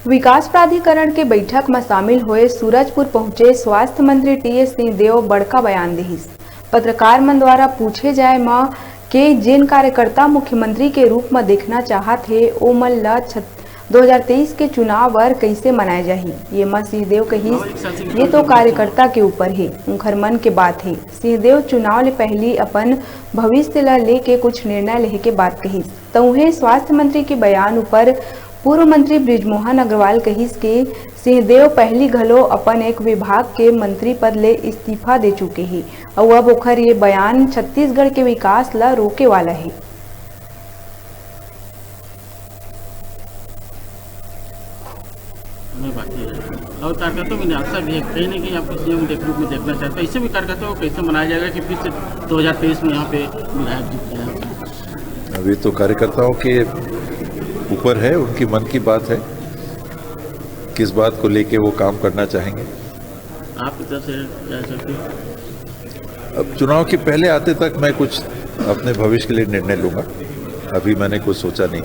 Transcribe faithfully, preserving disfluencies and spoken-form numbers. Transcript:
विकास प्राधिकरण के बैठक म शामिल होए सूरजपुर पहुंचे स्वास्थ्य मंत्री टीएस सिंहदेव बड़का बयान दिहिस। पत्रकार मन द्वारा पूछे जाए म के जेन कार्यकर्ता मुख्यमंत्री के रूप म देखना चाहत हे, ओमन ल छत-, दो हज़ार तेईस के चुनाव बर कइसे मनाए जाही, ये म सिंहदेव कहिस, ये तो कार्यकर्ता के ऊपर हे, उंखर मन के बात हे। सिंहदेव चुनाव ले पहिली अपन भविष्य ल लेके कुछ निर्णय लेहे के बात कहिस। त उहें, स्वास्थ्य मंत्री के बयान ऊपर पूर्व मंत्री बृजमोहन अग्रवाल कहिस कि सिंहदेव पहिली घलो अपन एक विभाग के मंत्री पद ले इस्तीफा दे चुके हे, अउ अब ओखर ये बयान छत्तीसगढ़ के विकास ल रोके वाला हे। मैं बाकी है। और कार्यकर्ताओं में निराशा भी है, कहीं ना कहीं आपको सीएम के रूप में देखना चाहते हैं। ऐसे भी कार्यकर्ताओं को कैसे मनाया जाएगा कि फिर से दो हज़ार तेईस में यहाँ पे विधायक जीत जाए? अभी तो कार्यकर्ताओं के ऊपर है, उनकी मन की बात है, किस बात को लेके वो काम करना चाहेंगे। आपकी तरफ से क्या सकते? अब चुनाव के पहले आते तक मैं कुछ अपने भविष्य के लिए निर्णय लूँगा, अभी मैंने कुछ सोचा नहीं।